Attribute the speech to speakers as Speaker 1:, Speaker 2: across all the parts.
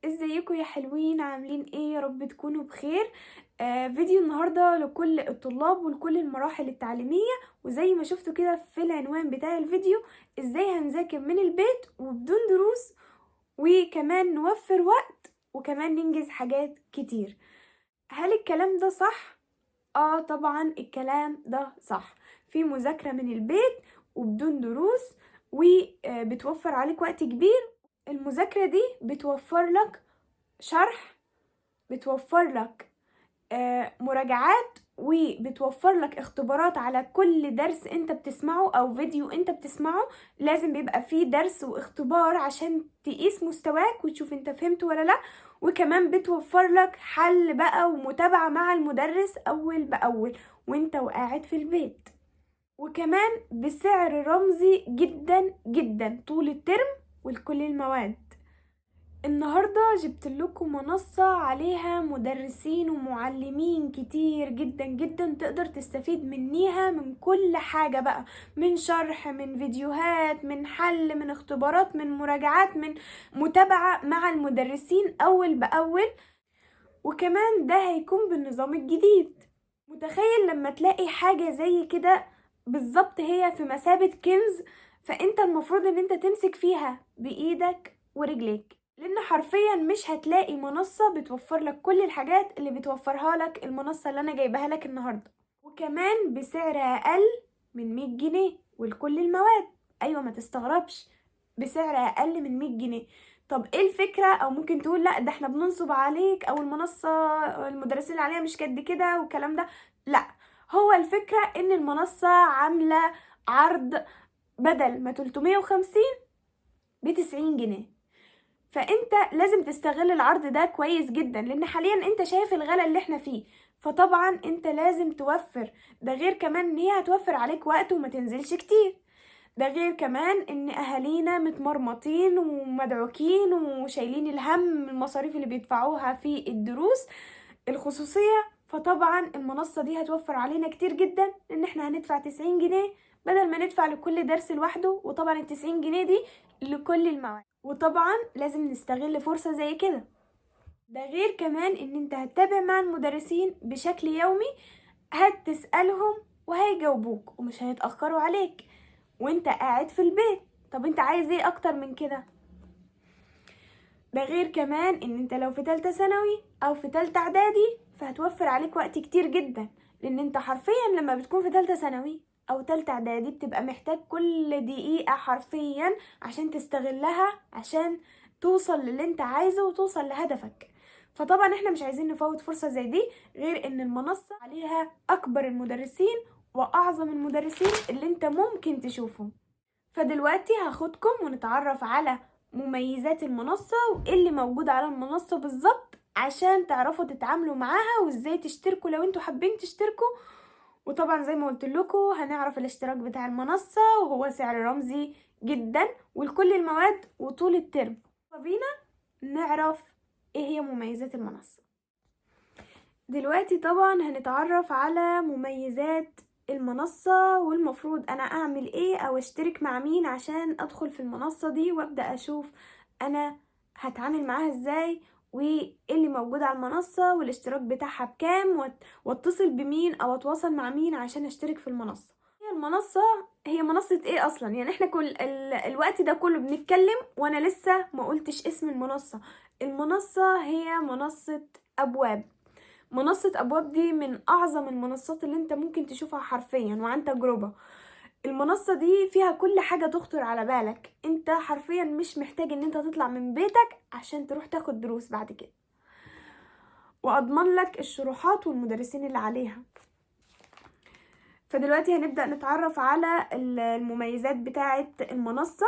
Speaker 1: ازيكم يا حلوين؟ عاملين ايه؟ يا رب تكونوا بخير. فيديو النهارده لكل الطلاب ولكل المراحل التعليمية، وزي ما شفتوا كده في العنوان بتاع الفيديو ازاي هنذاكر من البيت وبدون دروس، وكمان نوفر وقت وكمان ننجز حاجات كتير. هل الكلام ده صح؟ اه طبعا الكلام ده صح. في مذاكرة من البيت وبدون دروس وبتوفر عليك وقت كبير. المذاكرة دي بتوفر لك شرح، بتوفر لك مراجعات، وبتوفر لك اختبارات على كل درس انت بتسمعه او فيديو انت بتسمعه. لازم بيبقى فيه درس واختبار عشان تقيس مستواك وتشوف انت فهمت ولا لا. وكمان بتوفر لك حل بقى ومتابعة مع المدرس اول باول وانت وقاعد في البيت، وكمان بسعر رمزي جدا جدا طول الترم ولكل المواد. النهاردة جبت لكم منصة عليها مدرسين ومعلمين كتير جدا جدا تقدر تستفيد منيها من كل حاجة بقى، من شرح، من فيديوهات، من حل، من اختبارات، من مراجعات، من متابعة مع المدرسين أول بأول. وكمان ده هيكون بالنظام الجديد. متخيل لما تلاقي حاجة زي كده بالظبط هي في مثابة كنز، فانت المفروض ان انت تمسك فيها بإيدك ورجليك، لان حرفيا مش هتلاقي منصة بتوفر لك كل الحاجات اللي بتوفرها لك المنصة اللي انا جايبها لك النهاردة، وكمان بسعر اقل من 100 جنيه ولكل المواد. ايوه ما تستغربش، بسعر اقل من 100 جنيه. طب ايه الفكرة؟ او ممكن تقول لا ده احنا بننصب عليك، او المنصة المدرسين اللي عليها مش قد كده والكلام ده. لا، هو الفكرة ان المنصة عاملة عرض بدل ما 350 ب90 جنيه، فانت لازم تستغل العرض ده كويس جدا، لان حاليا انت شايف الغلا اللي احنا فيه، فطبعا انت لازم توفر. ده غير كمان ان هي هتوفر عليك وقت وما تنزلش كتير. ده غير كمان ان اهالينا متمرمطين ومدعوكين وشايلين الهم المصاريف اللي بيدفعوها في الدروس الخصوصية، فطبعا المنصة دي هتوفر علينا كتير جدا، ان احنا هندفع 90 جنيه بدل ما ندفع لكل درس لوحده، وطبعا 90 جنيه دي لكل المواد. وطبعا لازم نستغل فرصة زي كده. ده غير كمان ان انت هتتابع مع المدرسين بشكل يومي، هتسألهم وهيجاوبوك ومش هيتأخروا عليك وانت قاعد في البيت. طب انت عايز ايه اكتر من كده؟ ده غير كمان ان انت لو في تالتة ثانوي او في تالتة اعدادي فهتوفر عليك وقت كتير جدا، لان انت حرفيا لما بتكون في تالتة ثانوي او تالتة اعدادي بتبقى محتاج كل دقيقة حرفيا عشان تستغلها، عشان توصل للي انت عايزه وتوصل لهدفك. فطبعا احنا مش عايزين نفوت فرصة زي دي، غير ان المنصة عليها اكبر المدرسين واعظم المدرسين اللي انت ممكن تشوفهم. فدلوقتي هاخدكم ونتعرف على مميزات المنصة وايه اللي موجود على المنصة بالظبط عشان تعرفوا تتعاملوا معاها وازاي تشتركوا لو انتوا حابين تشتركوا. وطبعا زي ما قلت لكم هنعرف الاشتراك بتاع المنصة، وهو سعر رمزي جدا ولكل المواد وطول الترم. فبينا نعرف ايه هي مميزات المنصة. دلوقتي طبعا هنتعرف على مميزات المنصة، والمفروض انا اعمل ايه او اشترك مع مين عشان ادخل في المنصة دي وابدأ اشوف انا هتعامل معاها ازاي وايه اللي موجود على المنصة والاشتراك بتاعها بكام، واتصل بمين او اتواصل مع مين عشان اشترك في المنصة. هي المنصة هي منصة ايه اصلا؟ يعني احنا كل الوقت ده كله بنتكلم وانا لسه ما قلتش اسم المنصة. المنصة هي منصة ابواب. منصة ابواب دي من اعظم المنصات اللي انت ممكن تشوفها حرفيا وعن تجربة. المنصة دي فيها كل حاجة تخطر على بالك، انت حرفيا مش محتاج ان انت تطلع من بيتك عشان تروح تاخد دروس بعد كده، واضمن لك الشروحات والمدرسين اللي عليها. فدلوقتي هنبدأ نتعرف على المميزات بتاعة المنصة.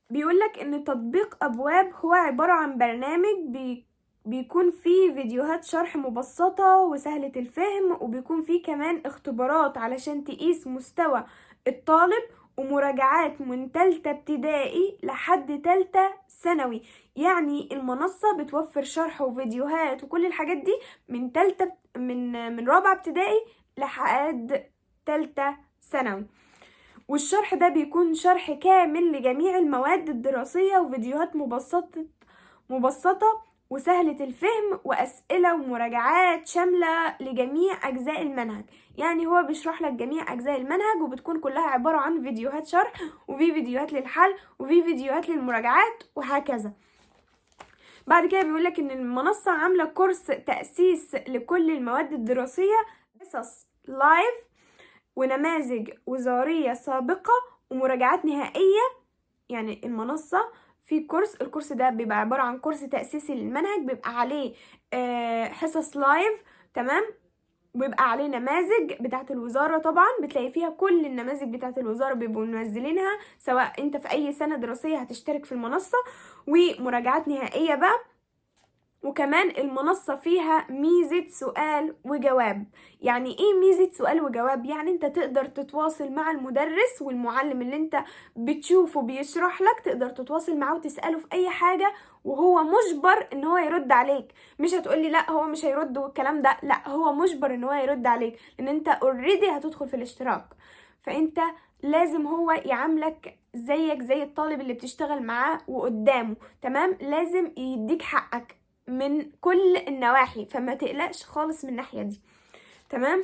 Speaker 1: بيقولك ان تطبيق ابواب هو عبارة عن برنامج بيكون فيه فيديوهات شرح مبسطة وسهلة الفهم، وبيكون فيه كمان اختبارات علشان تقيس مستوى الطالب، ومراجعات من تالتة ابتدائي لحد تالتة ثانوي. يعني المنصة بتوفر شرح وفيديوهات وكل الحاجات دي من تالتة من رابعة ابتدائي لحد تالتة ثانوي. والشرح ده بيكون شرح كامل لجميع المواد الدراسية، وفيديوهات مبسطة وسهلة الفهم، وأسئلة ومراجعات شاملة لجميع أجزاء المنهج. يعني هو بيشرح لك جميع أجزاء المنهج، وبتكون كلها عبارة عن فيديوهات شرح، وفي فيديوهات للحل، وفي فيديوهات للمراجعات، وهكذا. بعد كده بيقولك إن المنصة عاملة كورس تأسيس لكل المواد الدراسية، قصص live ونماذج وزارية سابقة ومراجعات نهائية. يعني المنصة في كورس، الكورس ده بيبقى عبارة عن كورس تأسيسي للمنهج، بيبقى عليه حصص live، تمام، وبيبقى عليه نماذج بتاعة الوزارة. طبعا بتلاقي فيها كل النماذج بتاعة الوزارة بيبقوا منزلينها، سواء انت في اي سنة دراسية هتشترك في المنصة، ومراجعات نهائية بقى. وكمان المنصة فيها ميزة سؤال وجواب. يعني ايه ميزة سؤال وجواب؟ يعني انت تقدر تتواصل مع المدرس والمعلم اللي انت بتشوفه بيشرح لك، تقدر تتواصل معاه وتسأله في اي حاجة، وهو مجبر ان هو يرد عليك. مش هتقولي لا هو مش هيرد والكلام ده، لا هو مجبر ان هو يرد عليك، لان انت already هتدخل في الاشتراك، فانت لازم هو يعاملك زيك زي الطالب اللي بتشتغل معاه وقدامه، تمام؟ لازم يديك حقك من كل النواحي، فما تقلقش خالص من الناحية دي، تمام؟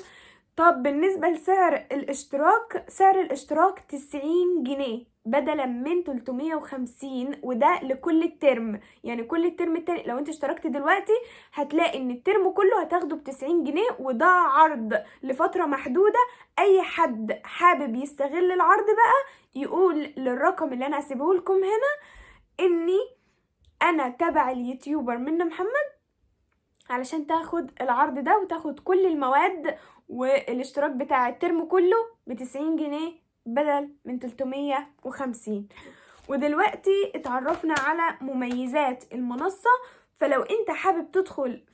Speaker 1: طب بالنسبة لسعر الاشتراك، سعر الاشتراك 90 جنيه بدلا من 350، وده لكل الترم. يعني كل الترم التاني لو انت اشتركت دلوقتي هتلاقي ان الترم كله هتاخده ب90 جنيه، وده عرض لفترة محدودة. اي حد حابب يستغل العرض بقى يقول للرقم اللي انا هسيبه لكم هنا اني انا تبع ال YouTuber منى محمد، علشان تاخد العرض ده وتاخد كل المواد والاشتراك بتاع الترم كله ب90 جنيه بدل من 350. ودلوقتي اتعرفنا على مميزات المنصة، فلو انت حابب تدخل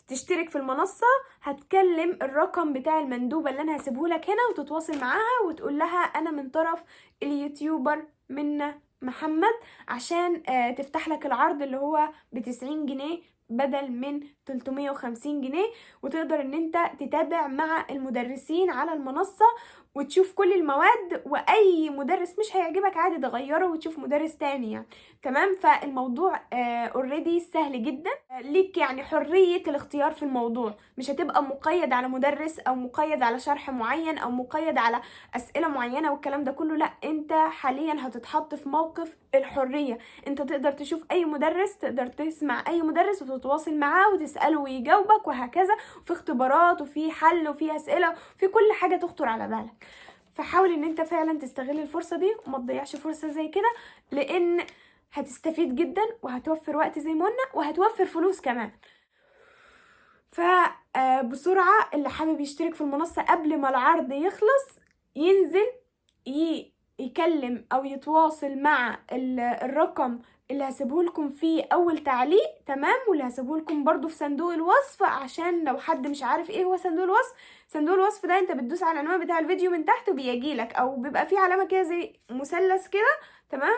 Speaker 1: تشترك في المنصة هتكلم الرقم بتاع المندوبة اللي انا هسيبه لك هنا، وتتواصل معاها وتقول لها انا من طرف ال YouTuber منى محمد، عشان تفتح لك العرض اللي هو ب90 جنيه بدل من 350 جنيه، وتقدر ان انت تتابع مع المدرسين على المنصة وتشوف كل المواد، واي مدرس مش هيعجبك عادي تغيره وتشوف مدرس تاني يعني، تمام؟ فالموضوع already سهل جدا ليك، يعني حرية الاختيار في الموضوع، مش هتبقى مقيد على مدرس او مقيد على شرح معين او مقيد على اسئلة معينة والكلام ده كله. لا، انت حاليا هتتحط في موقف الحرية، انت تقدر تشوف اي مدرس، تقدر تسمع اي مدرس وتتواصل معاه وتسأله ويجاوبك وهكذا، وفي اختبارات وفي حل وفي اسئلة وفي كل حاجة تخطر على بالك. فحاول ان انت فعلا تستغل الفرصة دي وما تضيعش فرصة زي كده، لان هتستفيد جدا وهتوفر وقت زي ما قلنا، وهتوفر فلوس كمان. فبسرعة اللي حابب يشترك في المنصة قبل ما العرض يخلص ينزل يكلم او يتواصل مع الرقم اللي هسيبه لكم في اول تعليق، تمام؟ واللي هسيبه لكم برضو في صندوق الوصف، عشان لو حد مش عارف ايه هو صندوق الوصف. صندوق الوصف ده انت بتدوس على العنوان بتاع الفيديو من تحت وبيجي لك، او بيبقى فيه علامة كده زي مثلث كده، تمام؟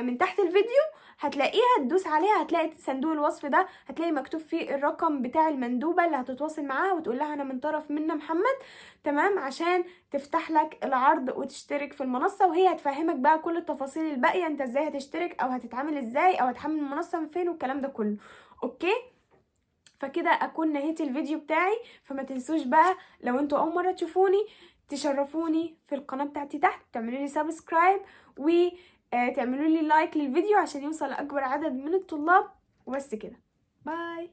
Speaker 1: من تحت الفيديو هتلاقيها، تدوس عليها هتلاقي صندوق الوصف ده، هتلاقي مكتوب فيه الرقم بتاع المندوبة اللي هتتواصل معاها وتقول لها انا من طرف منى محمد، تمام؟ عشان تفتح لك العرض وتشترك في المنصة، وهي هتفهمك بقى كل التفاصيل الباقية، انت ازاي هتشترك او هتتعامل ازاي او هتحمل المنصة من فين والكلام ده كله. okay، فكده اكون نهيت الفيديو بتاعي. فما تنسوش بقى لو انتوا اول مرة تشوفوني تشرفوني في القناة بتاعتي تحت، تعملوا لي subscribe و تعملوا لي like للفيديو عشان يوصل لأكبر عدد من الطلاب. وبس كده، bye.